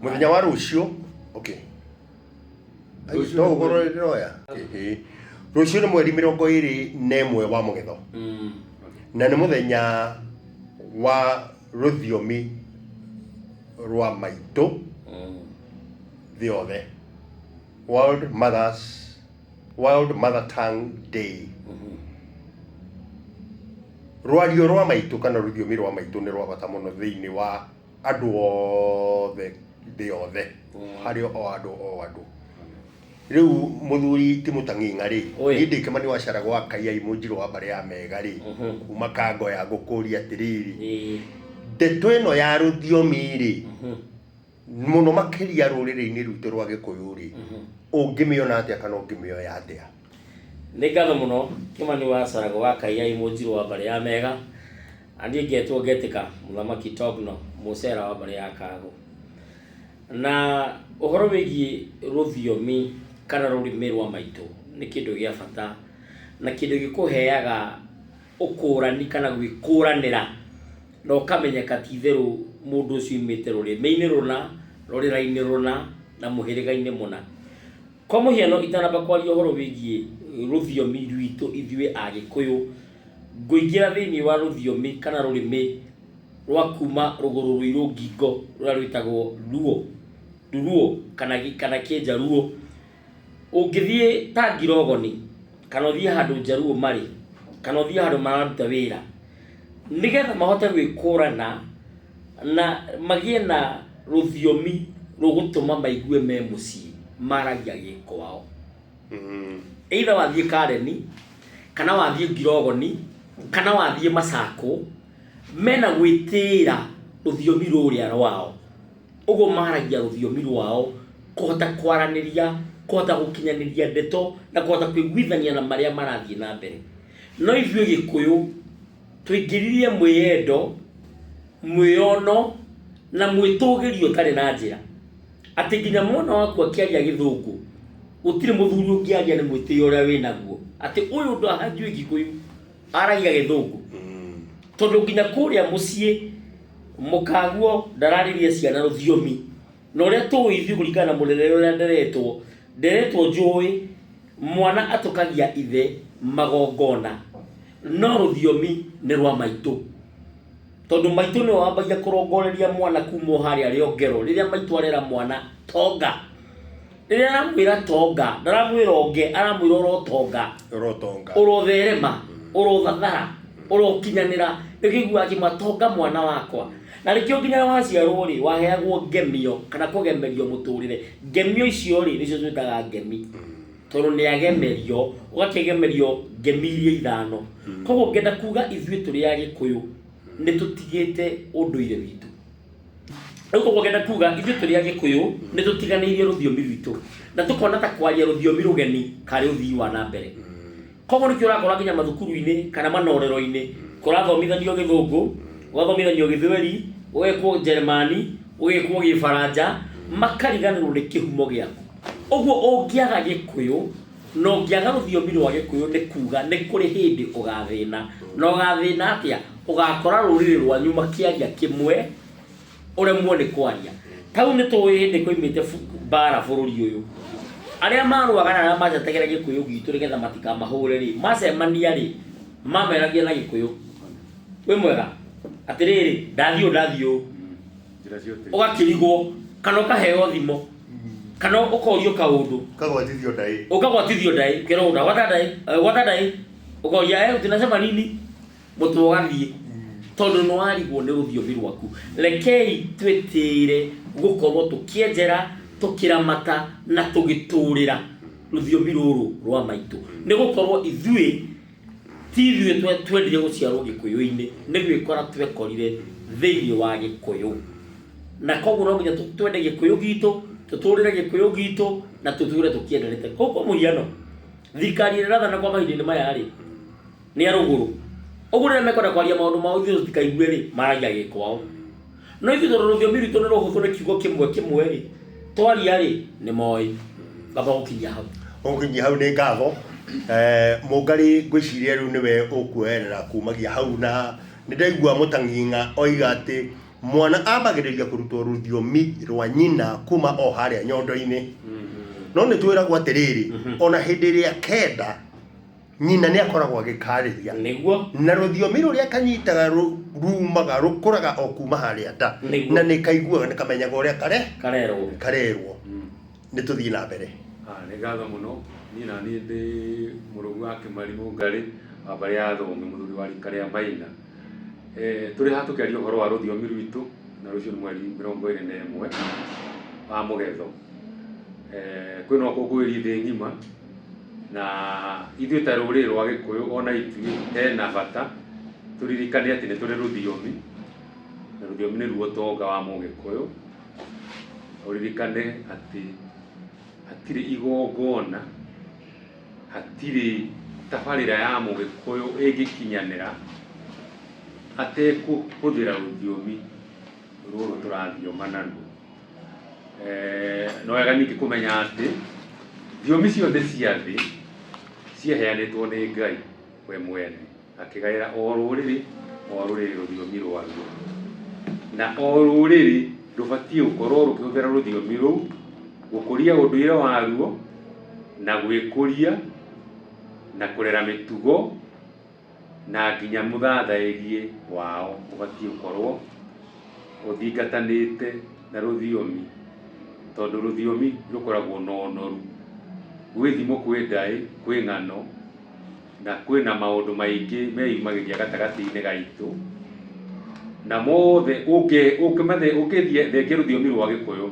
Mũthenya wa rũciũ, okay. Ai, Rũciũ to nĩ ũkorwo ndĩroya. Ĩhĩ. Rũciũ nĩ mweri 21 wa Mũgetho. Na nĩ mũthenya wa rũthiomi rwa maitũ thĩ yothe. World Mother Tongue Day. Rwario rwa maitũ kana rũthiomi rwa maitũ nĩ rwa bata mũno thĩinĩ wa andũ othe thĩ yothe, harĩ o andũ o andũ. Rĩu mũthuri ti mũtang'ing'a rĩ, Oi. niĩ ndĩ Kĩmani wa Caragwa wa Kaiai Mũnjirũ wa mbarĩ ya Mega rĩ, kuma Kango ya ngũkũria atĩrĩrĩ, ndeto ĩno ya rũthiomi rĩ, mũno makĩria rũrĩrĩ-inĩ rwitũ rwa Gĩkũyũ rĩ, ũngĩmĩona atĩa kana ũngĩmĩoya atĩa? Nĩ ngatho mũno Kĩmani wa Caragwa wa Kaiai Mũnjirũ wa mbarĩ ya Mega. Na niĩ ngetwo ngetĩka Mũthamaki Togno Mũcera wa mbarĩ ya Kago. Na ũhoro wĩgiĩ rũthiomi kana rũrĩmĩ rwa maitũ nĩ kĩndũ gĩa bata na kĩndũ gĩkũheaga ũkũrani kana gwĩkũranĩra na ũkamenyeka ti itherũ mũndũ ũcio aumĩte rũrĩmĩ-inĩ rũna, rũrĩra-inĩ rũna na mũhĩrĩga-inĩ mũna. Kwa mũhiano itanamba kwaria ũhoro wĩgiĩ rũthiomi rwitũ ithuĩ Agĩkũyũ, ngũingĩra thĩinĩ wa rũthiomi kana rũrĩmĩ rwa kuma rũgũrũ rũirũ ngingo rũrĩa rwĩtagwo Luo, Luo kana Kĩnjaruo. Ũngĩthiĩ ta Ngirogoni kana ũthiĩ handũ Njaruo marĩ kana ũthiĩ handũ mararuta wĩra, nĩgetha mahote gwĩkũrana na magĩe na rũthiomi rũgũtũma maigue me mũciĩ, maragia gĩkwao. Either wathiĩ Kareni, kana wathiĩ Ngirogoni, kana wathiĩ Masako, mena gwĩtĩĩra rũthiomi rũrĩa rwao. Ũguo maragia rũthiomi rwao kũhota kwaranĩria, kũhota gũkinyanĩria ndeto na kũhota kũiguithania na marĩa marathiĩ na mbere. No ithuĩ Gĩkũyũ twaingĩririe mwĩyendo, mwĩyono na mwĩtũgĩrio ũtarĩ na njĩra. Atĩ nginya mwana waku akĩaria gĩthũngũ, gũtirĩ mũthuri ũngĩaria nĩ mwĩtĩo ũrĩa wĩnaguo. Atĩ ũyũ ndahanjui Gĩkũyũ, aragia gĩthũngũ. Tondũ nginya kũrĩa mũciĩ mũkaguo ndararĩria ciana rũthiomi. Na ũrĩa tũĩ ithuĩ kũringana na mũrerere ũrĩa nderetwo, nderetwo njũĩ mwana atũkagia ithe magongona, no rũthiomi nĩ rwa maitũ. Tondũ maitũ nĩwe wambagia kũrongoreria mwana kuma o harĩa rĩongero, rĩrĩa maitũ arera mwana tonga. Rĩrĩa aramwĩra tonga, ndaramwĩra onge, aramwĩra ũrotonga. Ũrotonga. Ũrotherema, ũrothathara, ũrokinyanĩra. Nĩkĩo ũiguaga akĩmwĩra tonga mwana wakwa. Na nĩkĩo nginya waciarwo rĩ, waheagwo ngemio kana kũgemerio mũtũrĩre. Ngemio icio rĩ, nĩcio twĩtaga ngemi. Tondũ nĩ agemerio, ũgakĩgemerio ngemi iria ithano. Koguo ngenda kuga ithuĩ tũrĩ Agĩkũyũ nĩ tũtigĩte ũndũire witũ. Rĩu koguo ngenda kuga ithuĩ tũrĩ Agĩkũyũ nĩ tũtiganĩirie rũthiomi rwitũ na tũkona ta kwaria rũthiomi rũgeni karĩ ũthii wa na mbere. Koguo nĩkĩo ũrakora nginya mathukuru-inĩ kana manorero-inĩ kũrathomithanio gĩthũngũ, gũgathomithanio gĩthweri, gũgekwo Njeremani, gũgekwo gĩbaranja, makariganĩrwo nĩ kĩhumo gĩaku. Ũguo ũngĩaga Gĩkũyũ na ũngĩaga rũthiomi rwa Gĩkũyũ nĩ kuga nĩ kũrĩ hĩndĩ ũgathĩna. Na ũgathĩna atĩa? Ũgakora rũrĩrĩ rwanyu makĩaria kĩmwe ũremwo nĩ kwaria. Ta rĩu nĩ tũĩ hĩndĩ kwoimĩte mbara bũrũri ũyũ, arĩa marũaga na arĩa matetagĩra Gĩkũyũ gitũ nĩgetha matikamahũre rĩ, macemania rĩ, mameragia na Gĩkũyũ. Wĩ mwega? Atĩrĩrĩ, ndathiĩ ũũ ndathiĩ ũũ. Ũgakĩrigwo kana ũkaheo thimo kana ũkorio kaũndũ. Ũkagwatithio ndaĩ. Ũkagwatithio ndaĩ, ũkerwo ndagwata ndaĩ, gwata ndaĩ. Ũkoria eh tunasema nini? Mũtwe ũgathiĩ. Tondũ nĩ warigwo nĩ rũthiomi rwaku. Rekei twĩtĩĩre gũkorwo tũkĩenjera, tũkĩramata na tũgĩtũrĩra rũthiomi rũrũ rwa maitũ. Nĩ gũkorwo ithuĩ ti ithuĩ twendire gũciarwo Gĩkũyũ-inĩ, nĩ gwĩkora twekorire thĩinĩ wa Gĩkũyũ. Na koguo no nginya twende Gĩkũyũ gitũ, tũtũrĩre Gĩkũyũ gitũ na tũtũre tũkĩendanĩte. Koguo kwa mũhiano, thirikari ĩrĩa ĩrathana kwa mahinda-inĩ maya rĩ, nĩ a rũgũrũ. Ũguo rĩrĩa mekwenda kwaria maũndũ mao ithuĩ tũtikaigue rĩ, maragia gĩkwao. No ithuĩ tondũ rũthiomi rwitũ nĩ rũhũthũ nĩ kiugo kĩmwe kĩmwe rĩ, twaria rĩ, nĩ moĩ. Ngamba gũkinyia hau. Ũgũkinyia hau nĩ ngatho. Mũngarĩ ngwĩciria rĩu nĩwe ũkuoerera kumagia hau na nĩ ndaigua Mũtang'ing'a oiga atĩ Mwana ambagĩrĩria kũrutwo rũthiomi rwa nyina kuma o harĩa nyondo-inĩ. No nĩ twĩragwo atĩrĩrĩ, ona hĩndĩ ĩrĩa kenda nyina nĩ akoragwo agĩkarĩria. Nĩguo. Na rũthiomi rũrĩa kanyitaga rumaga rũkũraga o kuma harĩa nda. Nĩguo. Na nĩ kaiguaga nĩ kamenyaga ũrĩa kare Karerwo. Karerwo. Nĩ tũthiĩ na mbere. Ah, nĩ ngatho mũno. Niĩ na niĩ ndĩ mũrũgu wa Kĩmari Mũngarĩ wa mbarĩ ya Thũng'ĩ, mũthuri wa rika rĩa Maina. Eh, tũrĩ haha tũkĩaria ũhoro wa rũthiomi rwitũ na rũciũ nĩ mweri 21 wa Mũgetho. Eh, kwĩna ũkũngũĩri thĩ ng'ima na ithuĩ ta rũrĩrĩ rwa Gĩkũyũ ona ithuĩ hena bata tũririkane atĩ nĩ tũrĩ rũthiomi na rũthiomi nĩruo ũtonga wa Mũgĩkũyũ. Ũririkane atĩ hatirĩ igongona, hatirĩ tabarĩra ya Mũgĩkũyũ ĩngĩkinyanĩra atekũhũthĩra rũthiomi rũrũ tũrathioma naruo. Nĩ wega ningĩ kũmenya atĩ thiomi ciothe cia thĩ ciaheanĩtwo nĩ Ngai we mwene. Akĩgaĩra o rũrĩrĩ o rũrĩrĩ rũthiomi rwaruo. Na o rũrĩrĩ rũbatiĩ gũkorwo rũkĩhũthĩra rũthiomi rũu gũkũria ũndũire waruo na gwĩkũria na kũrera mĩtugo na nginya mũthathaĩrie wao ũbatiĩ gũkorwo ũthingatanĩte na rũthiomi, tondũ rũthiomi rũkoragwo na ũnoru. Gwĩ thimo, kwĩ ndaĩ, kwĩ ng'ano. Na kwĩna maũndũ maingĩ meyumagĩria gatagatĩ-inĩ gaitũ, na mothe ũngĩthengia rũthiomi rwa Gĩkũyũ,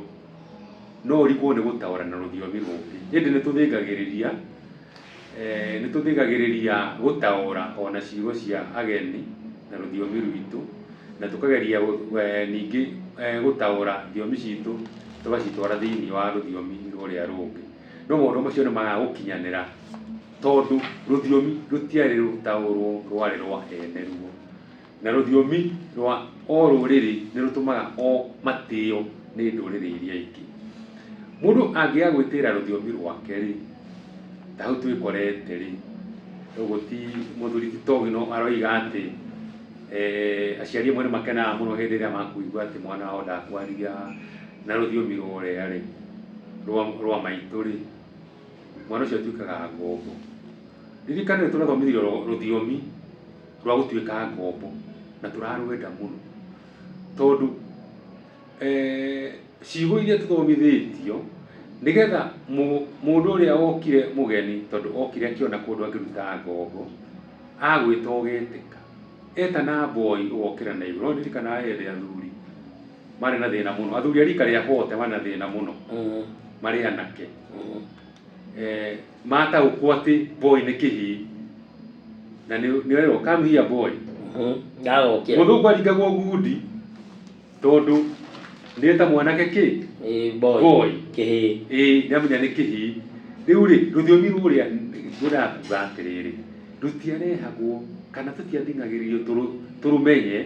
no ũrigwo nĩ gũtaũra na rũthiomi rũngĩ. Ĩndĩ nĩ tũthĩngagĩrĩria, nĩ tũthĩngagĩrĩria gũtaũra ona ciugo cia ageni na rũthiomi rwitũ, na tũkageria ningĩ gũtaũra thiomi citũ tũgacitwara thĩiniĩ wa rũthiomi rũrĩa rũngĩ. No maũndũ macio nĩ magaga gũkinyanĩra tondũ rũthiomi rũtiarĩ rũtaũrwo, rwarĩ rwa ene ruo. Na rũthiomi rwa o rũrĩrĩ nĩ rũtũmaga o matĩo nĩ ndũrĩrĩ iria ingĩ. Mũndũ angĩaga gwĩtĩĩra rũthiomi rwake rĩ, ta hau twĩkorete rĩ, ũguo ti mũthuri ti Togino aroiga atĩ aciari amwe nĩ makenaga mũno hĩndĩ ĩrĩa makũigua atĩ mwana wao ndakwaria na rũthiomi rũrĩa rĩ, rwa maitũ rĩ, mwana ũcio atuĩkaga ngombo. Ririkana nĩ tũrathomithirio rũthiomi rwa gũtuĩka ngombo na tũrarwenda mũno, tondũ ciugo iria tũthomithĩtio nĩgetha mũndũ ũrĩa wokire mũgeni, tondũ okire akĩona kũndũ angĩruta ngombo, agwĩta ũgetĩka. Etana boy ũgokĩra na igũrũ. No ndirikanaga hĩndĩ athuri marĩ na thĩna mũno, athuri a rika rĩa 40 marĩ na thĩna mũno, marĩ anake. Mataũkwo atĩ boy nĩ kĩhii na nĩ werwo come here boy. Ndagokĩra. Mũthũngũ aringagwo ngundi tondũ nĩ ta mwanake kĩ? Ĩ, boy. Boy. Kĩhii. Ĩĩ, nĩ amenya nĩ kĩhii. Rĩu rĩ, rũthiomi rũrĩa ngwendaga kuga atĩrĩrĩ, rũtiarehagwo kana tũtiathing'agĩrĩrio tũrũmenye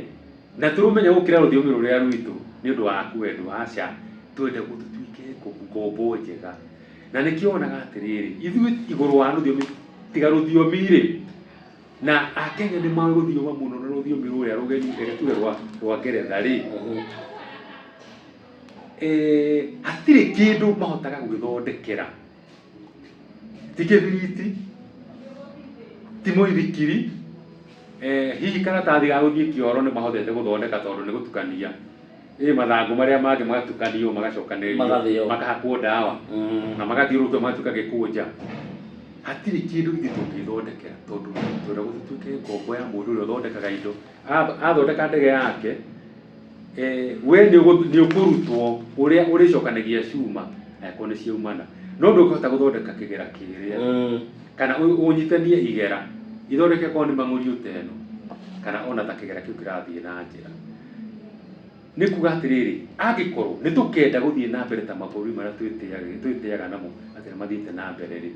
na tũrũmenye gũkĩra rũthiomi rũrĩa rwitũ nĩ ũndũ wa kwendwo, aca, twendagwo tũtuĩke ngombo njega. Na nĩkĩo wonaga atĩrĩrĩ, ithuĩ igũrũ wa rũthiomi, tiga rũthiomi rĩ, na Akenya nĩ moĩ gũthioma mũno na rũthiomi rũrĩa rũgeni, reke tuge rwa Ngeretha rĩ, hatirĩ kĩndũ mahotaga gwĩthondekera. Ti kĩbiriti, ti mũithikiri, hihi karatathi ga gũthiĩ kĩoro nĩ mahotete gũthondeka tondũ nĩ gũtukania, ĩ mathangũ marĩa mangĩ magatukanio magacokanĩrĩrio, Magathĩo. makahakwo ndawa na magathiũrũrũkio magatuĩka gĩkũnja. Hatirĩ kĩndũ ithuĩ tũngĩthondekera tondũ twendagwo tũtuĩke ngombo ya mũndũ ũrĩa ũthondekaga indo. Athondeka ndege yake, we nĩ ũkũrutwo ũrĩa ũrĩcokanagia cuma angĩkorwo nĩ ciaumana, no ndũngĩhota gũthondeka kĩgera kĩrĩa kana ũnyitanie igera ithondeke okorwo nĩ mang'ũriũ ta ĩno kana ona ta kĩgera kĩu kĩrathiĩ na njĩra. Nĩ kuga atĩrĩrĩ, angĩkorwo nĩ tũkenda gũthiĩ na mbere ta mabũrũri marĩa twĩtĩaga namo atĩ nĩ mathiĩte na mbere rĩ,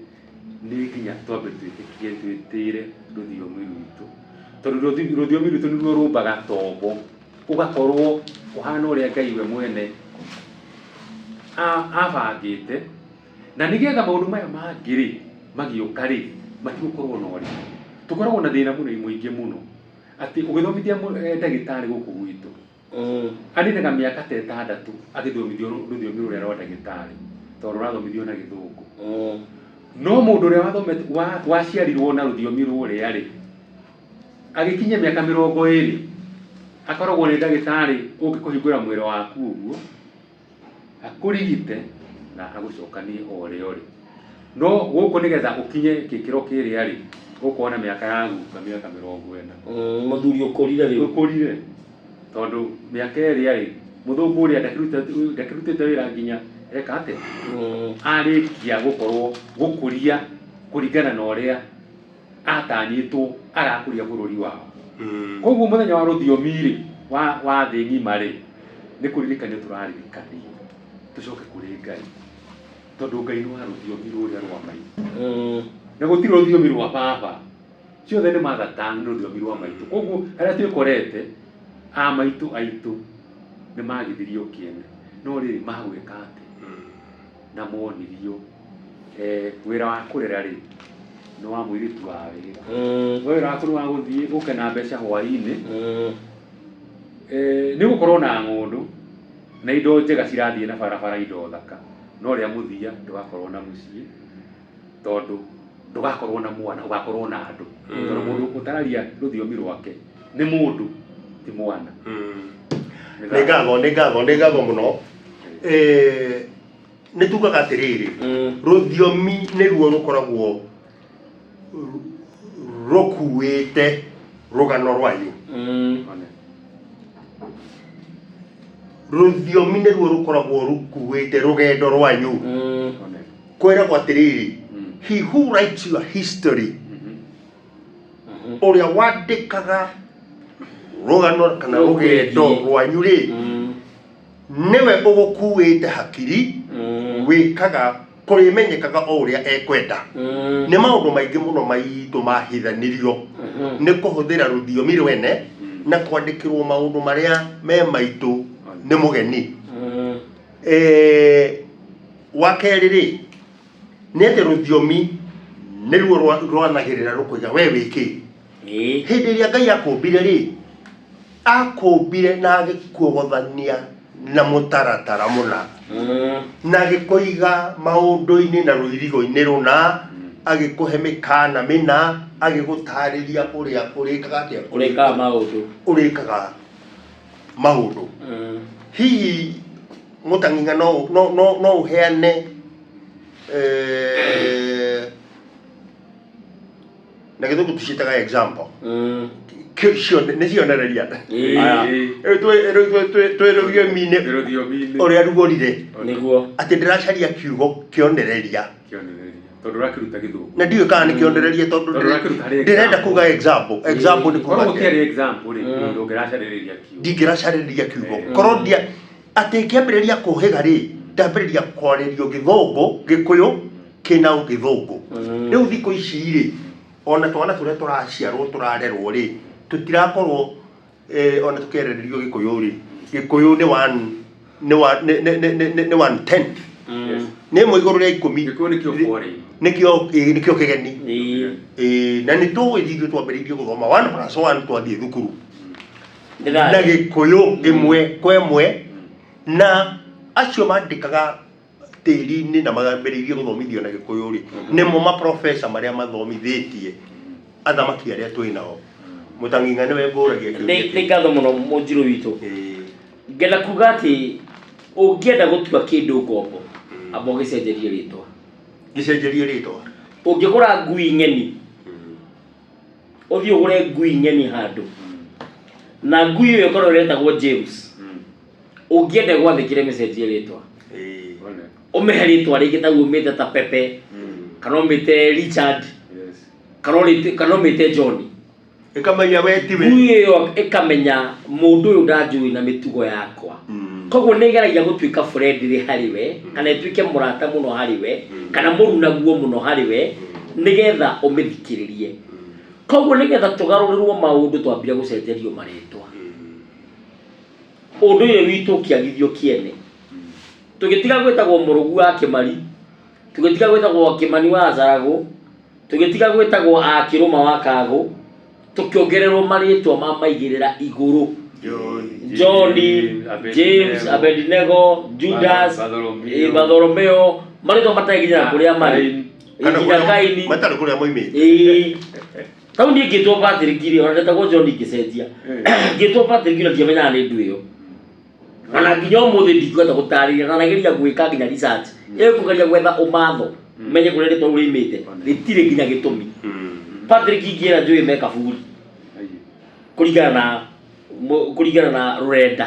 nĩ nginya twambe twĩtĩkie twĩtĩĩre rũthiomi rwitũ, tondũ rũthiomi rwitũ nĩruo rũmbaga tombo, ũgakorwo ũhana ũrĩa Ngai we mwene abangĩte, na nĩgetha maũndũ maya mangĩ rĩ, magĩũka rĩ, matigũkorwo na ũritũ. Tũkoragwo na thĩna mũno mũingĩ mũno, atĩ ũgĩthomithia ndagĩtarĩ gũkũ gwitũ, Aninaga mĩaka ta 6 agĩthomithio rũthiomi rũrĩa rwa ndagĩtarĩ, tondũ rũrathomithio na Gĩthũngũ. No mũndũ ũrĩa wathomete waciarirwo na rũthiomi rũrĩa rĩ, agĩkinyia mĩaka 20 akoragwo nĩ ndagĩtarĩ ũngĩkũhingũra mwĩrĩ waku ũguo, akũrigite na agũcokanie o ũrĩa ũrĩ. No gũkũ nĩgetha ũkinye gĩkĩro kĩrĩa rĩ, ũgũkorwo na mĩaka ya guka mĩaka 40. Mũthuri ũkũrire rĩu. Ũkũrire. Tondũ mĩaka ĩrĩa rĩ, mũthũngũ ũrĩa ndakĩrutĩte wĩra nginya eka atĩa? Arĩkia gũkorwo gũkũria kũringana na ũrĩa atanyĩtwo arakũria bũrũri wao. Koguo mũthenya wa rũthiomi rĩ, wa thĩ ng'ima rĩ, nĩ kũririkanio tũraririkanio tũcoke kũrĩ Ngai, tondũ Ngai nĩ wa rũthiomi rũrĩa rwa maitũ. Na gũtirĩ rũthiomi rwa baba, ciothe nĩ mother tongue, nĩ rũthiomi rwa maitũ. Koguo harĩa twĩkorete, a maitũ aitũ nĩ magithirio kĩene, no rĩrĩ magwĩka atĩa? Na monirio wĩra wa kũrera rĩ, nĩ wa mũirĩtu wa wĩra. We wĩra waku nĩ wa gũthiĩ ũke na mbeca hwaĩ-inĩ. Nĩ ũgũkorwo na ng'ũndũ na indo njega cirathiĩ na barabara, indo thaka, no rĩa mũthia ndũgakorwo na mũciĩ, tondũ ndũgakorwo na mwana, ũgakorwo na andũ. Tondũ mũndũ ũtararia rũthiomi rwake nĩ mũndũ, ti mwana. Nĩ ngatho, nĩ ngatho, nĩ ngatho mũno. Nĩ tugaga atĩrĩrĩ, rũthiomi nĩruo rũkoragwo rũkuĩte rũgano rwanyu. Rũthiomi nĩruo rũkoragwo rũkuĩte rũgendo rwanyu. Kwĩragwo atĩrĩrĩ, he who writes your history, ũrĩa wandĩkaga rũgano kana rũgendo rwanyu rĩ, nĩwe ũgũkuĩte hakiri, wĩkaga kũrĩmenyekaga o ũrĩa ekwenda. Nĩ maũndũ maingĩ mũno maitũ mahithanirio nĩ kũhũthĩra rũthiomi rwene na kwandĩkĩrwo maũndũ marĩa me maitũ nĩ mũgeni. Wa kerĩ rĩ, nĩ atĩ rũthiomi nĩruo rwanagĩrĩra rũkoiga we wĩ kĩ. Hĩndĩ ĩrĩa Ngai akũmbire rĩ, akũmbire na agĩkuogothania na mũtaratara mũna, na agĩkũiga maũndũ-inĩ na rũirigo-inĩ rũna, agĩkũhe mĩkana mĩna, agĩgũtarĩria ũrĩa ũrĩkaga atĩa, Ũrĩkaga maũndũ. Ũrĩkaga maũndũ. Hihi mũtang'ing'a no ũheane na Gĩthũngũ tũciĩtaga example. Nĩ cionereria. Aya. Rĩu twĩ rũthiomi-inĩ rũthiomi-inĩ ũrĩa ruorire Nĩguo. Atĩ ndĩracaria kiugo kĩonereria. Kĩonereria tondũ ũrakĩruta Gĩthũngũ. Na ndiũĩ kana nĩ kĩonereria tondũ Tondũ ũrakĩruta harĩ ndĩrenda example. kuga example. Example nĩ kuga Korwo atĩa? gũtiarĩ example rĩ, ndũngĩracarĩrĩria kiugo. Ndingĩracarĩria kiugo korwo ndia atĩ ngĩambĩrĩria kũhĩga rĩ, ndambĩrĩria kwarĩrio Gĩthũngũ, Gĩkũyũ kĩna Gĩthũngũ. Rĩu thikũ ici rĩ, ona twana tũrĩa tũraciarwo tũrarerwo rĩ, tũtirakorwo ona tũkĩarĩrĩrio Gĩkũyũ rĩ, Gĩkũyũ nĩ one nĩ one nĩ nĩ nĩ nĩ nĩ one tenth. Nĩ 1/10. Gĩkũyũ nĩkĩo foreign. Nĩkĩo, ĩĩ, nĩkĩo kĩgeni. Ĩĩ, na nĩ tũĩ ithuĩ twambĩrĩirie gũthoma one plus one twathiĩ thukuru na Gĩkũyũ 1/1, na acio mandĩkaga tĩri-inĩ na mambĩrĩirie gũthomithio na Gĩkũyũ rĩ, nĩmo maprofesa marĩa mathomithĩtie athamaki arĩa twĩ nao. Mũtang'ing'a nĩwe ngũragia kĩũria Nĩ kĩu. ngatho mũno mũnjirũ witũ. Ngenda kuga atĩ ũngĩenda gũtua kĩndũ ngombo, amba ũgĩcenjerie rĩtwa. Gĩcenjerie rĩtwa. Ũngĩgũra ngui ng'eni, ũthiĩ ũgũre ngui ng'eni handũ, na ngui ĩyo ĩkorwo ĩretagwo James, ũngĩenda gwathĩkĩre mĩcenjie rĩtwa, ũmĩhe rĩtwa rĩngĩ ta ũmĩte ta Pepe, kana ũmĩte Richard, kana ũmĩte John. Ĩkamenya we tiwe. Ngui ĩyo ĩkamenya mũndũ ũyũ ndanjũĩ na mĩtugo yakwa. Koguo nĩ ĩgeragia gũtuĩka friendly harĩ we, kana ĩtuĩke mũrata mũno harĩ we, kana mũrunaguo mũno harĩ we, nĩgetha ũmĩthikĩrĩrie. Koguo nĩgetha tũgarũrĩrwo maũndũ twambire gũcenjerio marĩtwa. Ũndũire witũ ũkĩagithio kĩene. Tũgĩtiga gwĩtagwo Mũrũgu wa Kĩmari, tũgĩtiga gwĩtagwo Kĩmani wa Njaragũ, tũgĩtiga gwĩtagwo Akĩrũma wa Kagũ, tũkĩongererwo marĩtwa ma maigĩrĩra igũrũ. John, James, Abednego, Judas, Bartholomew. Bartholomew, marĩtwa matarĩ nginya na kũrĩa marĩ. Kain. Kana Nginya kũrĩa- Kaini. matarĩ kũrĩa moimĩte. Ĩĩ. Tau niĩ ngĩtwo Patrick rĩ, ona ndetagwo John ngĩcenjia. Ngĩtwo Patrick na ndiamenyaga nĩ ndũ ĩyo. Ona nginya ũmũthĩ ndingĩhota gũtarĩria na nageria gwĩka nginya research. Ĩkũgeria gwetha ũmatho menye kũrĩa rĩtwa rĩu rĩimĩte. Rĩtirĩ nginya gĩtũmi. Patrick ingĩra njũĩ me kaburi kũringana na kũringana na rũrenda.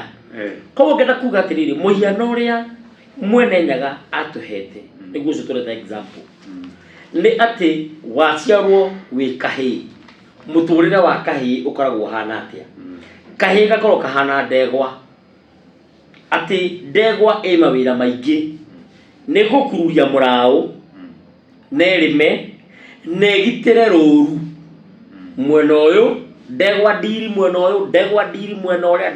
Koguo ngenda kuga atĩrĩrĩ, mũhiano ũrĩa mwene Nyaga atũhete nĩguo ũcio tũreta example nĩ atĩ waciarwo wĩ kahĩĩ, mũtũrĩre wa kahĩĩ ũkoragwo ũhana atĩa? Kahĩĩ gakoragwo kahana ndegwa, atĩ ndegwa ĩ mawĩra maingĩ, nĩ gũkururia mũraũ, na ĩrĩme, na ĩgitĩre rũru mwena ũyũ, ndegwa ndiri mwena ũyũ, ndegwa ndiri mwena ũrĩa,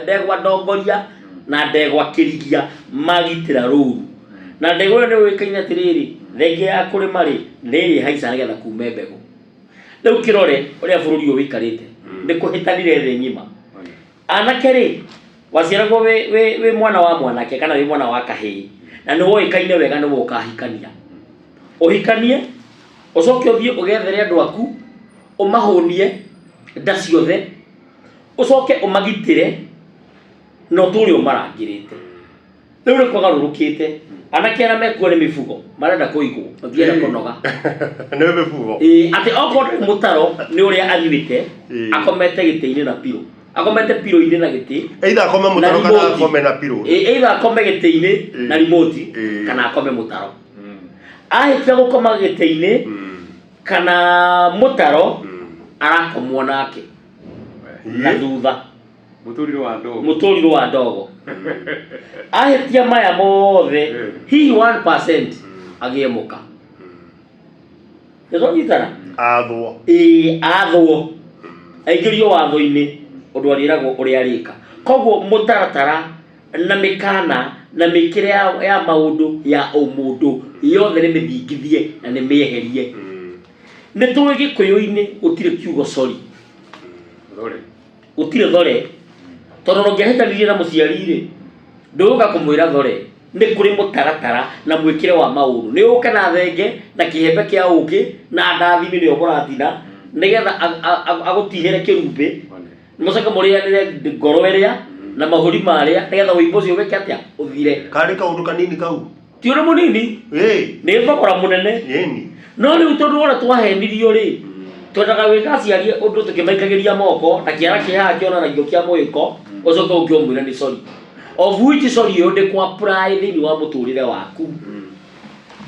ndegwa ndongoria na ndegwa kĩrigia magitĩra rũru. Na ndegwa ĩyo nĩ yũĩkaine atĩrĩrĩ, thengia ya kũrĩma rĩ, nĩ ĩrĩhaica nĩgetha kume mbegũ. Rĩu kĩrore ũrĩa bũrũri ũyũ ũikarĩte, nĩ kũhĩtanire thĩ ng'ima. Anake rĩ, waciaragwo wĩ mwana wa mwanake kana wĩ mwana wa kahĩĩ, na nĩ woĩkaine wega nĩwe ũkahikania. Ũhikanie, ũcoke ũthiĩ ũgethere andũ aku, ũmahũnie nda ciothe, ũcoke ũmagitĩre na ũtũre ũmarangĩrĩte. Rĩu nĩ kwagarũrũkĩte. Anake arĩa mekuo nĩ mĩbugo, marenda kũigwo, matienda kũnoga. Nĩ mĩbugo. Ĩĩ, atĩ okorwo ndũrĩ mũtaro nĩ ũrĩa anyuĩte, akomete gĩtĩ-inĩ na pillow. Akomete pillow-inĩ na gĩtĩ. Either akome Na mũtaro kana remote. akome na pillow. Ĩĩ, either akome gĩtĩ-inĩ na remote, kana akome mũtaro. Ahĩtia gũkoma gĩtĩ-inĩ kana mũtaro, arakomwo nake na thutha. Mũtũrĩre wa ndogo. Mũtũrĩre wa ndogo. Ahĩtia maya mothe, hihi 1% agĩe mũka. Nĩtwanyitana? Athwo. Ĩĩ, athwo. Aingĩrio watho-inĩ ũndũ arĩragwo ũrĩa arĩka. Koguo mũtaratara na mĩkana na mĩkĩre ya maũndũ ya ũmũndũ yothe nĩ mĩthingithie na nĩ mĩeherie. Nĩ tũĩ Gĩkũyũ-inĩ gũtirĩ kiugo sorry. Thore. Gũtirĩ thore. Tondũ ona ũngĩahĩtanirie na mũciari rĩ, ndũgũka kũmwĩra thore. Nĩ kũrĩ mũtaratara na mwĩkĩre wa maũndũ. Nĩ ũke na thenge na kĩhembe kĩa ũkĩ na ndathi nĩyo mũratina nĩgetha agũtihĩre kĩrumbĩ. Mũcoke mũrĩanĩre ngoro ĩrĩa na mahũri marĩa nĩgetha ũimbo ũcio wĩke atĩa? Ũthire. Karĩ kaũndũ kanini kau? Ti ũndũ mũnini. Nĩ thogora mũnene. Ĩni. No rĩu tondũ wona twahenirio rĩ, twendaga gwĩka aciari ũndũ tũkĩmaikagĩria moko na kĩara kĩ haha kĩonanagio kĩa mwĩko, ũcoke ũke ũmwĩre nĩ sorry. Of which sorry ĩyo ndĩkũ apply thĩinĩ wa mũtũrĩre waku.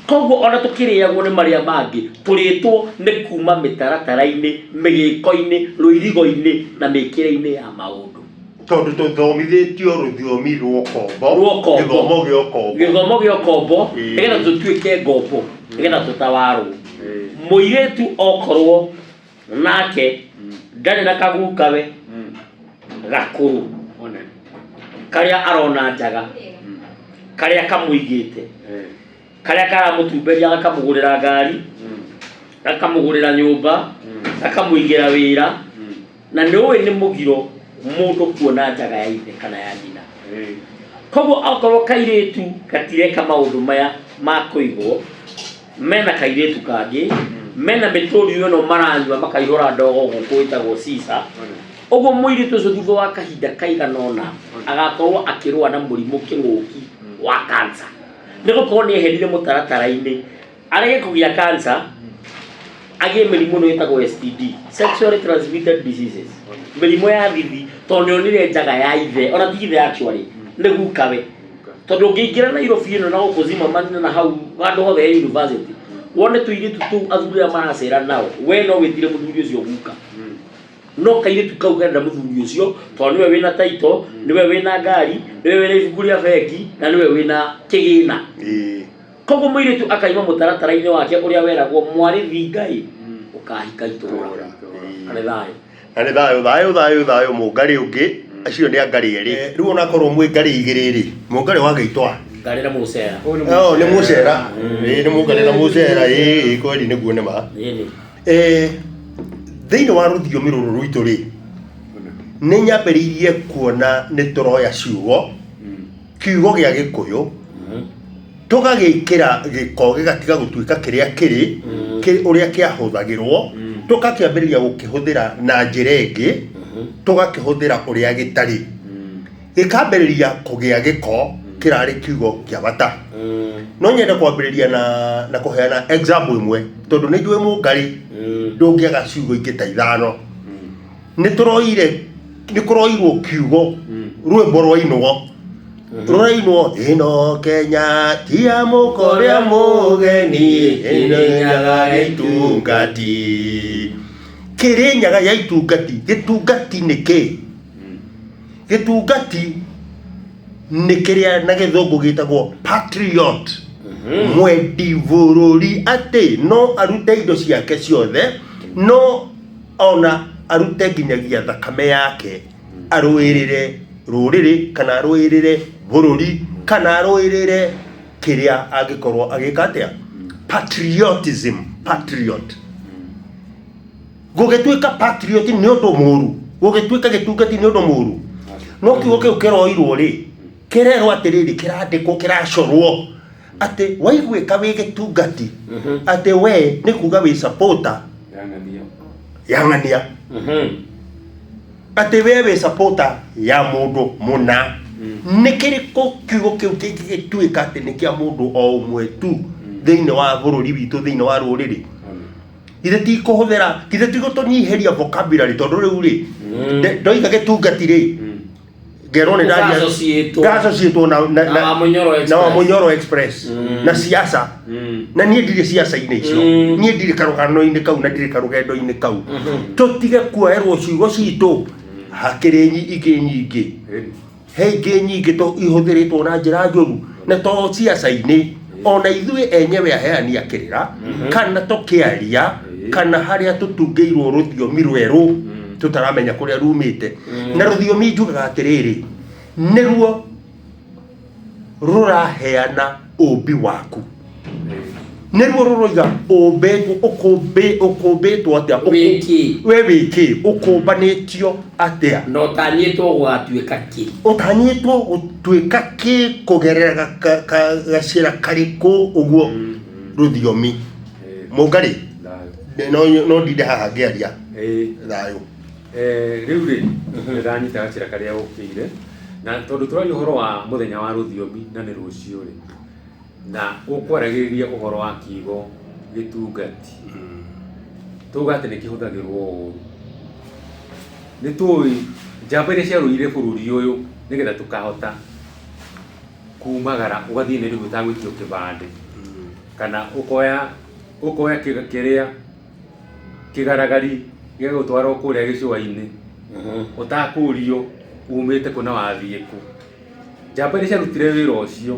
Koguo ona tũkĩrĩagwo nĩ marĩa mangĩ, tũrĩtwo nĩ kuma mĩtaratara-inĩ, mĩgĩko-inĩ, rũirigo-inĩ na mĩkĩre-inĩ ya maũndũ. Tondũ tũthomithĩtio rũthiomi rwa ũkombo, Rwa ũkombo. gĩthomo gĩa ũkombo. Gĩthomo gĩa ũkombo, nĩgetha tũtuĩke ngombo, nĩgetha tũtawarwo. Mũirĩtu okorwo nake ndarĩ na kagukawe gakũrũ karĩa arona njaga, karĩa kamũigĩte, karĩa karamũtumberia gakamũgũrĩra ngari, gakamũgũrĩra nyũmba, gakamũigĩra wĩra, na nĩ ũĩ nĩ mũgiro mũndũ kuona njaga ya ithe kana ya nyina. Koguo okorwo kairĩtu gatireka maũndũ maya ma kũigwo, mena kairĩtu kangĩ, mena mĩtũrirũ ĩno maranyua makaihũra ndogo gũkũ ĩtagwo sisa. Ũguo mũirĩtu ũcio thutha wa kahinda kaigana ũna agakorwo akĩrũa na mũrimũ kĩng'ũki wa cancer. Nĩ gũkorwo nĩ eherire mũtaratara-inĩ, arege kũgĩa cancer, agĩe mĩrimũ ĩno ĩtagwo STD, sexually transmitted diseases, mĩrimũ ya thithi, tondũ nĩ onire njaga ya ithe, ona ti ithe actually, nĩ gukawe. Tondũ ũngĩingĩra Nairobi ĩno na gũkũ Zimmerman na hau handũ hothe he university, wone tũirĩtu tũu athuri arĩa maracera nao, we no wĩtire mũthuri ũcio guka. No kairĩtu kau karenda mũthuri ũcio, tondũ nĩwe wĩna title, nĩwe wĩna ngari, nĩwe wĩna ibuku rĩa bengi, na nĩwe wĩna kĩgĩna. Koguo mũirĩtu akaima mũtaratara-inĩ wake ũrĩa weragwo mwarĩ thingai, ũkahika itũra. Na nĩ thayũ. Na nĩ thayũ, thayũ, thayũ, thayũ, mũngarĩ ũngĩ, acio nĩ angarĩ erĩ. Rĩu onakorwo mwĩ ngarĩ igĩrĩ rĩ, mũngarĩ wa gĩitwa. Ngarĩ na mũcera. Oh, nĩ mũcera. Ĩĩ, nĩ mũngarĩ na mũcera, ĩĩ, ĩĩ, kweli nĩguo nĩ ma. Ĩĩ. Thĩinĩ wa rũthiomi rũrũ rwitũ rĩ, Nĩ nyambĩrĩirie kuona nĩ tũroya ciugo, kiugo gĩa Gĩkũyũ, tũgagĩkĩra gĩko gĩgatiga gũtuĩka kĩrĩa kĩrĩ, ũrĩa kĩahũthagĩrwo, tũgakĩambĩrĩria gũkĩhũthĩra na njĩra ĩngĩ, tũgakĩhũthĩra ũrĩa gĩtarĩ. Gĩkambĩrĩria kũgĩa gĩko kĩrarĩ kiugo kĩa bata. No nyende kwambĩrĩria na kũheana example ĩmwe, tondũ nĩ njũĩ mũngarĩ ndũngĩaga ciugo ingĩ ta ithano. Nĩ tũroire, nĩ kũroirwo kiugo rwĩmbo rwainwo, rũrainwo ĩno Kenya ti ya mũkorĩa mũgeni, ĩno nyaga ya itungati. Kĩrĩ nyaga ya itungati. Gĩtungati nĩ kĩ? Gĩtungati nĩ kĩrĩa na gĩthũngũ gĩtagwo patriot, mwendi bũrũri, atĩ no arute indo ciake ciothe, no ona arute nginyagia thakame yake arũĩrĩre rũrĩrĩ, kana arũĩrĩre bũrũri, kana arũĩrĩre kĩrĩa angĩkorwo agĩka atĩa. Patriotism, patriot. Gũgĩtuĩka patriot nĩ ũndũ mũru, gũgĩtuĩka gĩtungati nĩ ũndũ mũru, no kiugo kĩu kĩroirwo rĩ, kĩrerwo atĩrĩrĩ, kĩrandĩkwo, kĩracorwo atĩ waiguĩka wĩ gĩtungati, atĩ we nĩ kuga wĩ supporter ya ng'ania, atĩ we wĩ supporter ya mũndũ mũna. Nĩ kĩrĩkũ kiugo kĩu kĩngĩgĩtuĩka atĩ nĩ kĩa mũndũ o ũmwe tu thĩinĩ wa bũrũri witũ, thĩinĩ wa rũrĩrĩ? Githĩ ti kũhũthĩra, githĩ ti gũtũnyihĩria vocabulary? Tondũ rĩu rĩ, ndoiga gĩtungati rĩ, ngerwo nĩ ndaria Gũgassociatwo. Gũgassociatwo na Na Wamunyoro na Express. Wamunyoro Express na siasa, na niĩ ndirĩ siasa-inĩ icio. Niĩ ndirĩ karũgano-inĩ kau na ndirĩ karũgendo-inĩ kau. Tũtige kuoerwo ciugo citũ. Hakĩrĩ ingĩ nyingĩ, he ingĩ nyingĩ to ihũthĩrĩtwo na njĩra njũru, na to siasa-inĩ, ona ithuĩ enyewe aheani a kĩrĩra, kana tũkĩaria, kana harĩa tũtungĩirwo rũthiomi rwerũ tũtaramenya kũrĩa rumĩte. Na rũthiomi, njugaga atĩrĩrĩ, nĩruo rũraheana ũmbi waku, nĩruo rũroiga ũmbĩtwo, ũkũmbĩtwo atĩa. Wĩ kĩ? We wĩ kĩ, ũkũmbanĩtio atĩa, na ũtanyĩtwo gũgatuĩka kĩ? Ũtanyĩtwo gũtuĩka kĩ kũgerera gacĩra karĩkũ ũguo rũthiomi. Mũngarĩ, no ndinde haha ngĩaria. Thayũ. Rĩu rĩ, nĩ ndanyita gacĩra karĩa ũkĩire, na tondũ tũraria ũhoro wa mũthenya wa rũthiomi na nĩ rũciũ rĩ, na ũkwaragĩrĩria ũhoro wa kiugo gĩtungati, tuga atĩ nĩ kĩhũthagĩrwo ũru. Nĩ tũĩ njamba iria ciarũire bũrũri ũyũ nĩgetha tũkahota kumagara, ũgathiĩ Nairobi ũtagwĩtio kĩbandĩ, kana ũkoya kĩrĩa kĩgaragari gĩgagũtwara o kũrĩa gĩcũa-inĩ ũtakũrio umĩte kũ na wathiĩ kũ. Njamba iria ciarutire wĩra ũcio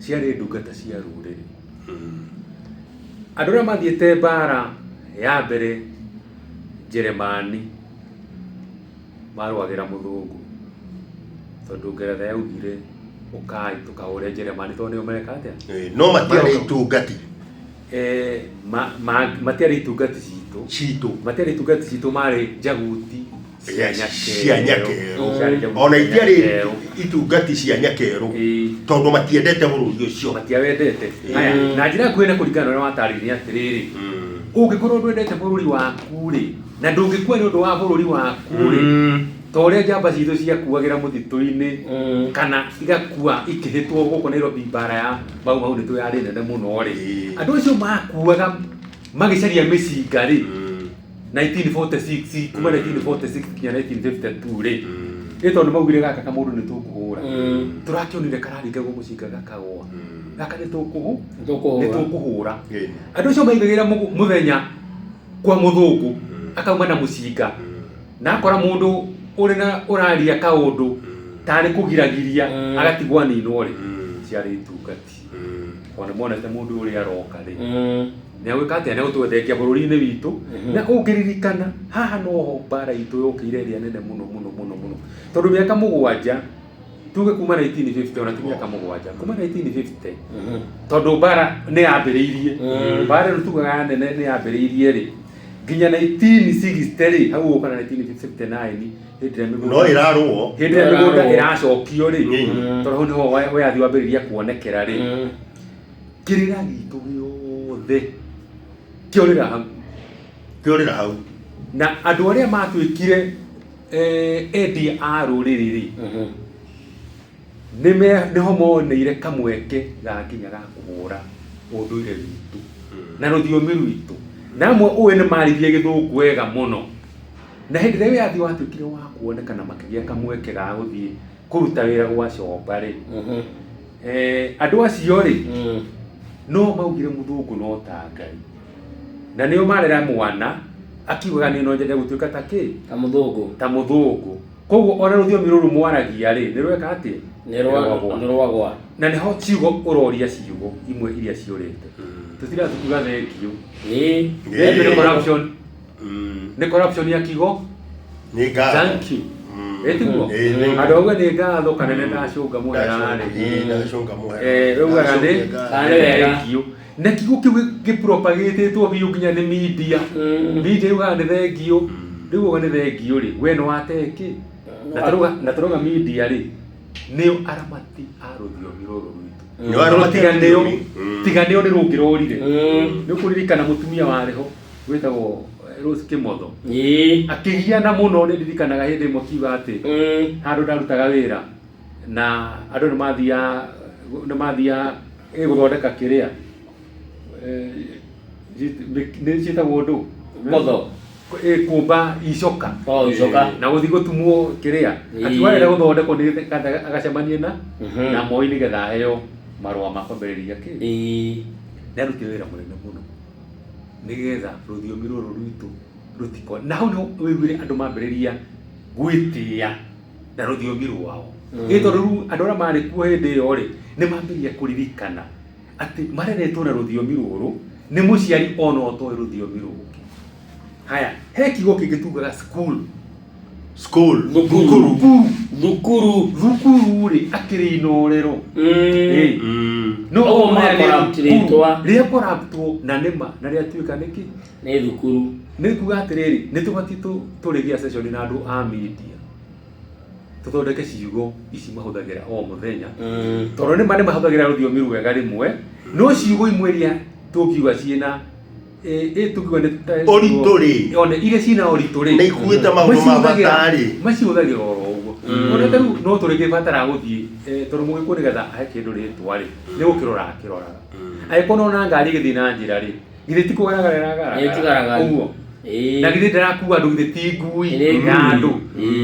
ciarĩ ndungata cia rũrĩrĩ. Andũ arĩa mathiĩte mbara ya mbere Njeremani marũagĩra mũthũngũ, tondũ Ngeretha yaugire ũkai tũkahũre Njeremani, tondũ nĩo mareka atĩa? No matiarĩ itungati. Matiarĩ itungati citũ. Citũ. Matiarĩ itungati citũ, marĩ njaguti cia cia Nyakerũ. Nyakerũ. Ciarĩ njaguti Ona cia itiarĩ Nyakerũ. itungati cia Nyakerũ, tondũ matiendete bũrũri ũcio. Matiawendete. Haya, na njĩra nguhĩ na kũringana na ũrĩa watarĩria atĩrĩrĩ, ũngĩkorwo ndwendete bũrũri waku rĩ, na ndũngĩkua nĩ ũndũ wa bũrũri waku rĩ, ta ũrĩa njamba citũ ciakuagĩra mũtitũ-inĩ, kana igakua ikĩhĩtwo gũkũ Nairobi, mbara ya Mau Mau nĩ tũ yarĩ nene mũno rĩ, andũ acio makuaga magĩcaria mĩcinga rĩ, 1946, kuma 1946 nginya 1952 rĩ, ĩ tondũ maugire gaka kamũndũ nĩ tũkũhũra, tũrakĩonire kararingagwo mũcinga gakagwa, gaka nĩ Tũkũhũra. tũkũhũra. Andũ acio maigagĩra mũthenya kwa mũthũngũ, akauma na mũcinga na akora mũndũ ũrĩ na ũraria kaũndũ tarĩ kũgiragiria, agatigwo aninwo rĩ, ciarĩ itungati. Ona monete mũndũ ũrĩa aroka rĩ, nĩ agwĩka atĩa? Nĩ agũtwendekia bũrũri-inĩ witũ. Na ũngĩririkana haha noho mbara itũ yũkĩire ĩrĩa nene mũno mũno mũno mũno, tondũ mĩaka 7, tuge kuma 1950, ona ti mĩaka 7, kuma 1950, tondũ mbara nĩ yambĩrĩirie, mbara ĩno tugaga nene nĩ yambĩrĩirie rĩ. Nginya 1960 rĩ, hau gũka na 1959 hĩndĩ ĩrĩa mĩgũnda No ĩrarũo. Hĩndĩ ĩrĩa mĩgũnda Ĩrarũo. ĩracokio rĩ, tondũ hau nĩho wĩyathi wambĩrĩria kuonekera rĩ, kĩrĩra gitũ gĩothe kĩorĩra hau. Kĩorĩra hau. Na andũ arĩa matuĩkire endia a rũrĩrĩ rĩ, nĩho moneire kamweke ga nginya ga kũhũra ũndũire witũ na rũthiomi rwitũ. Na amwe ũĩ nĩ maririe gĩthũngũ wega mũno, na hĩndĩ ĩrĩa wĩyathi watuĩkire wa kuoneka na makĩgĩa kamweke ga gũthiĩ kũruta wĩra gwa comba rĩ, andũ acio rĩ, no maugire mũthũngũ no ta Ngai, na nĩo marera mwana akiugaga niĩ no nyende gũtuĩka ta kĩ? Ta mũthũngũ. Ta mũthũngũ. Koguo ona rũthiomi rũrũ mwaragia rĩ, nĩ rweka atĩa? Nĩ rwagwa. Nĩ rwagwa. Na nĩho ciugo ũroria ciugo imwe iria ciũrĩte. Tũtira tukiuga thengiũ. Thengiũ nĩ corruption. Nĩ corruption ya kiugo. Nĩ ngatho. Thank you. Ĩtiguo? Andũ auga nĩ ngatho kana nĩ ndacũnga mũhera rĩ. Ndacũnga mũhera. Raugaga nĩ thengiũ. Na kiugo kĩu gĩpropagatetwo biũ nginya nĩ media. Media yugaga nĩ thengiũ. Rĩu uga nĩ thengiũ rĩ, we nĩ wateki. Na tũrauga media rĩ, nĩo aramati a rũthiomi rũrũ rwitũ. Nĩo aramati a Tiga nĩo, rũthiomi. Tiga nĩo nĩ rũngĩrorire. Nĩ ũkũririkana mũtumia warĩ ho wĩtagwo Rose Kĩmotho. Akĩgiana mũno, nĩ ndirikanaga hĩndĩ ĩmwe akiuga atĩ handũ ndarutaga wĩra na andũ nĩ mathiaga gũthondeka kĩrĩa nĩ ciĩtagwo ndũ? Ngotho. Kũmba icoka. Oh, icoka. Na gũthiĩ gũtumwo kĩrĩa. Akiuga arenda gũthondekwo nĩgetha agacemanie na na Moi nĩgetha aheo marũa ma kwambĩrĩria kĩ. Nĩ arutire wĩra mũnene mũno nĩgetha rũthiomi rũrũ rwitũ rũtikore. Na hau nĩho wĩiguire andũ mambĩrĩria gwĩtĩa na rũthiomi rwao. Ĩ tondũ rĩu andũ arĩa marĩ kuo hĩndĩ ĩyo rĩ, nĩ mambĩrĩria kũririkana atĩ mareretwo na rũthiomi rũrũ nĩ mũciari ona ũtoĩ rũthiomi rũngĩ. Haya, he kiugo kĩngĩ tugaga school. School. Thukuru. Thukuru. Thukuru rĩ, akĩrĩ inorero. No Ũguo ũmwe ma nĩ corrupt thukuru. rĩtwa. Rĩa corruptwo na nĩma na rĩatuĩka nĩkĩ? Nĩ thukuru. Nĩ kuga atĩrĩrĩ, nĩ tũbatiĩ tũrĩgĩa session na andũ a media. Tũthondeke ciugo ici mahũthagĩra o mũthenya. Tondũ nĩma nĩ mahũthagĩra rũthiomi rwega rĩmwe, no ciugo imwe iria tũngiuga ciĩna tũngiuga nĩ ta Ũritũ rĩ. One iria ciĩna ũritũ rĩ. Nĩ ikuĩte maũndũ ma bata rĩ. Macihũthagĩra oro ũguo. Ona ta rĩu no tũrĩgĩbatara gũthiĩ, tondũ mũgĩkũyũ nĩgetha ahe kĩndũ rĩtwa rĩ, nĩ gũkĩrora akĩroraga. Angĩkorwo nĩwona ngari ĩgĩthiĩ na njĩra rĩ, githĩ ti kũgaragara ĩragaragara? Ĩ, ti garagara. Ũguo. Na githĩ ndarakua andũ, githĩ ti ngui Nĩ ya andũ.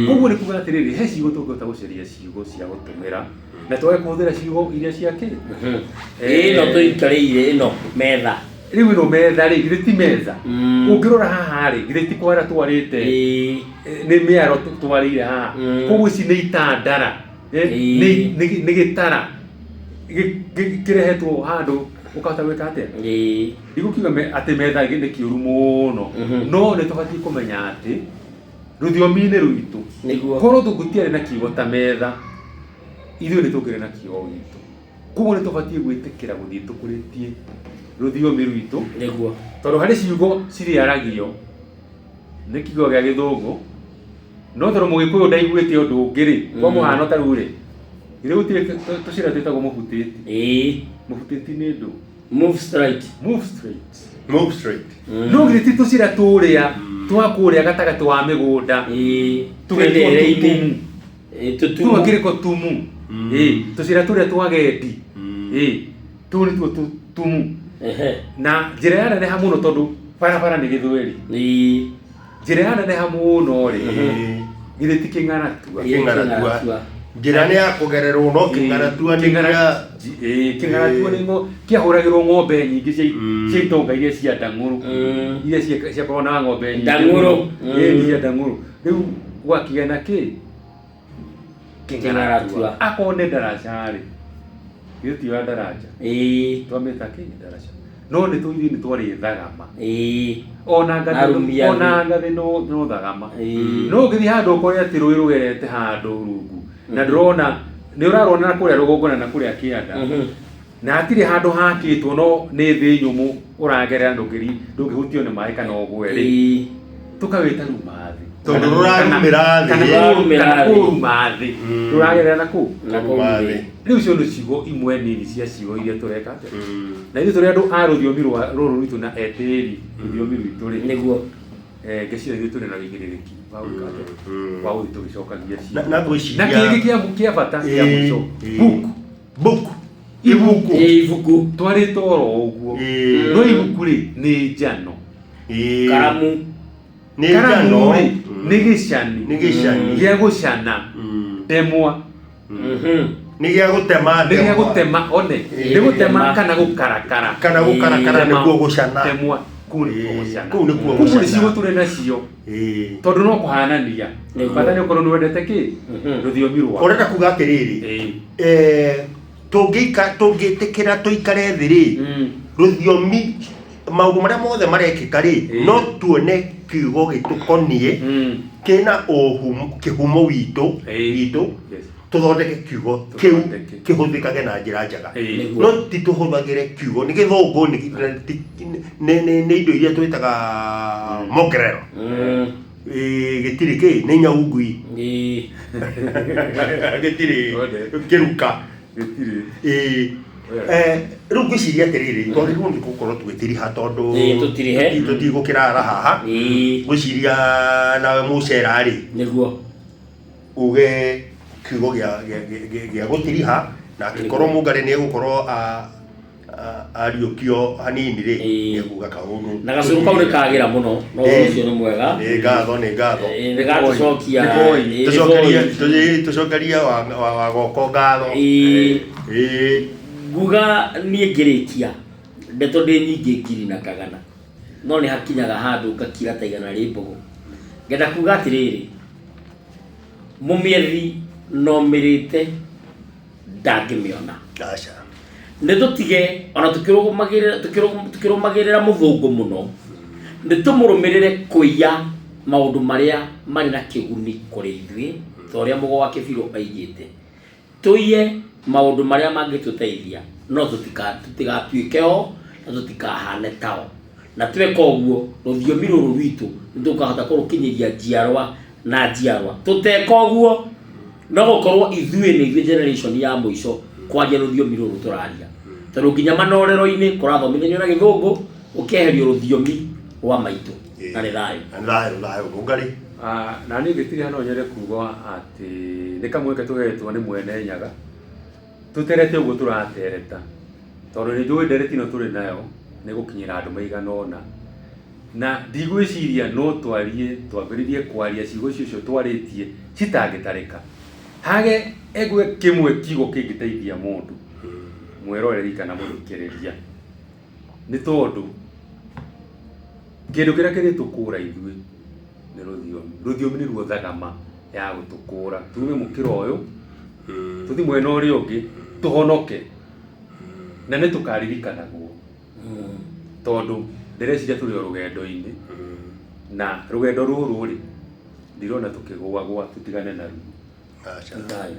Koguo nĩ kuga atĩrĩrĩ, he ciugo tũngĩhota gũcaria ciugo cia gũtũmĩra na twage kũhũthĩra ciugo iria cia kĩ. Ĩno tũikarĩire ĩno metha. Rĩu ĩno metha rĩ, githĩ ti metha? Ũngĩrora haha rĩ, githĩ ti kwara twarĩte? Nĩ mĩaro twarĩire haha. Koguo ici nĩ itandara. Nĩ gĩtara kĩrehetwo handũ ũkahota gwĩka atĩa? Ndigũkiuga atĩ metha nĩ kĩũru mũno, no nĩ tũbatiĩ kũmenya atĩ rũthiomi-inĩ rwitũ, korwo tũngĩtiarĩ na kiugo ta metha, ithuĩ nĩ tũngĩrĩ na kiugo gitũ. Koguo nĩ tũbatiĩ gwĩtĩkĩra gũthiĩ tũkũrĩtie rũthiomi rwitũ. Tondũ harĩ ciugo cirĩaragio nĩ kiugo gĩa gĩthũngũ, no tondũ mũgĩkũyũ ndaiguĩte ũndũ ũngĩ rĩ, kwa mũhano ta rĩu rĩ, githĩ gũtirĩ tũcĩra twĩtagwo mũbutĩti? Mũbutĩti nĩ ndũ? Move straight. Move straight. Move straight. No githĩ ti tũcĩra tũrĩa twa kũrĩa gatagatĩ wa mĩgũnda? Tũgetwo Twĩrĩire-inĩ. tũtumu. Tũtumu. Tũgakĩrĩkwo tumu. Tũcĩra tũrĩa twa gendi. Tũu nĩtuo tũtumu. Na njĩra yaneneha mũno tondũ barabara nĩ gĩthweri. Njĩra yaneneha mũno rĩ, githĩ ti kĩng'aratua? Kĩng'aratua. Njĩra nĩ ya kũgererwo no kĩng'aratua nĩ kĩa Kĩng'aratua nĩ kĩahũragĩrwo ng'ombe nyingĩ cia itonga iria cia ndang'ũrũ. Iria ciakoragwo na ng'ombe nyingĩ Ndang'ũrũ. mũno. Ĩ, cia ndang'ũrũ. Rĩu gwakĩgĩa na kĩ? Kĩng'aratua. Akorwo nĩ ndaraca rĩ, githĩ ti ya ndaraca? Twamĩta kĩ? Ndaraca. No nĩ tũithuĩ nĩ twarĩ thagama. Ona ngathĩ Arumia ona thĩ. ngathĩ no thagama. No ũngĩthiĩ handũ ũkore atĩ rũĩ rũgerete handũ rungu, na ndũrona, nĩ ũrarona na kũrĩa rũgongo na kũrĩa kĩanda. Na hatirĩ handũ hakĩtwo no nĩ thĩ nyũmũ ũragerera ndũngĩhutio nĩ maĩ kana ũgwe rĩ, tũkawĩta ruma thĩ. Tondũ rũrarumĩra thĩ. Kana Rũrarumĩra kana thĩ. kũruma thĩ. Rũragerera na kũu. Na kũu Kũruma thĩ. thĩ. Rĩu icio nĩ ciugo imwe nini cia ciugo iria tũreka atĩa. Na ithuĩ tũrĩ andũ a rũthiomi rwa rũrũ rwitũ na etĩri rũthiomi rwitũ rĩ, Nĩguo. Ngeciria ithuĩ tũrĩ na wĩigĩrĩrĩki wa gwĩka atĩa, wa gũthiĩ tũgĩcokagia Na ciugo. na ngwĩciria Na kĩngĩ kĩa bata kĩa mũico, book. Book. Ibuku. Ĩ, ibuku. Twarĩte oro ũguo. No ibuku rĩ nĩ njano. Karamu. Nĩ Karamu njano. rĩ nĩ gĩcani. Nĩ gĩcani. Gĩa gũcana. Ndemwa. Nĩ gĩa gũtema Nĩ gĩa ndemwa. gũtema one. Nĩ gũtema kana gũkarakara. Kana gũkarakara Tema. nĩkuo gũcana. Ndemwa kũu nĩkuo gũcana. Kũu nĩkuo Koguo nĩ gũcana. ciugo tũrĩ nacio. Tondũ no kũhanania. Bata nĩ ũkorwo nĩ wendete kĩ? Rũthiomi rwaku. Ũrenda kuga atĩrĩrĩ, tũngĩtĩkĩra tũikare thĩ rĩ, rũthiomi maũndũ marĩa mothe marekĩka rĩ, no tuone kiugo gĩtũkoniĩ kĩna kĩhumo witũ witũ, tũthondeke kiugo kĩu Tũthondeke. kĩhũthĩkage na njĩra njega. Nĩguo. No ti tũhũthagĩre kiugo nĩ gĩthũngũ, nĩ indo iria twĩtaga mongerero. Gĩtirĩ kĩ nĩ nyau ngui. Gĩtirĩ One. kĩruka. Gĩtirĩ. Rĩu ngwĩciria atĩrĩrĩ, twagĩrĩirwo nĩ gũkorwo tũgĩtiriha tondũ Tũtirihe. tũtigũkĩrara haha. Ngwĩciria nawe mũcera rĩ, Nĩguo. uge kiugo gĩa gũtiriha, na angĩkorwo mũngarĩ nĩ egũkorwo ariũkio hanini rĩ, nĩ ekuga kaũndũ. Na gacũrũ kau nĩ kagĩra mũno, no ũhoro ũcio nĩ mwega. Nĩ ngatho, nĩ ngatho. Nĩ gatũcokia. Nĩ boy. Tũcokerie tũcokerie wa goko ngatho. Nguga niĩ ngĩrĩkia ndeto ndĩ nyingĩ ngiri na kagana, no nĩ hakinyaga handũ ngakira ta igana rĩ mbogo. Ngenda kuga atĩrĩrĩ, mũmĩethi no mĩrĩte ndangĩmĩona. Aca. Nĩ tũtige ona tũkĩrũmagĩrĩra mũthũngũ mũno, nĩ tũmũrũmĩrĩre kũiya maũndũ marĩa marĩ na kĩguni kũrĩ ithuĩ, ta ũrĩa Mũgo wa Kĩbirũ aigĩte. Tũiye maũndũ marĩa mangĩtũteithia, no tũtigatuĩke o na tũtikahane tao. Na tweka ũguo, rũthiomi rũrũ rwitũ nĩ tũkahota kũrũkinyĩria njiarwa na njiarwa. Tũteka ũguo, no gũkorwo ithuĩ nĩ ithuĩ generation ya mũico kwaria rũthiomi rũrũ tũraria. Tondũ nginya manorero-inĩ kũrathomithanio na gĩthũngũ, ũkeherio rũthiomi rwa maitũ. Na nĩ thayũ. Na nĩ thayũ, thayũ mũngarĩ. Na niĩ ngĩtiriha no nyende kuga atĩ nĩ kamweke tũhetwo nĩ mwene Nyaga, tũterete ũguo tũratereta, tondũ nĩ njũĩ ndereti ĩno tũrĩ nayo nĩ gũkinyĩra andũ maigana ũna, na ndigwĩciria no twarie twambĩrĩrie kwaria ciugo icio twarĩtie citangĩtarĩka, hage egwe kĩmwe kiugo kĩngĩteithia mũndũ mwĩroreri kana mũthikĩrĩria, nĩ tondũ kĩndũ kĩrĩa kĩrĩtũkũra ithuĩ nĩ rũthiomi. Rũthiomi nĩruo thagama ya gũtũkũra tume mũkĩra ũyũ tũthiĩ mwena ũrĩa ũngĩ tũhonoke, na nĩ tũkaririkanagwo, tondũ ndĩreciria tũrĩ o rũgendo-inĩ, na rũgendo rũrũ rĩ ndirona tũkĩgũagũa tũtigane naruo. Aca. Thayũ.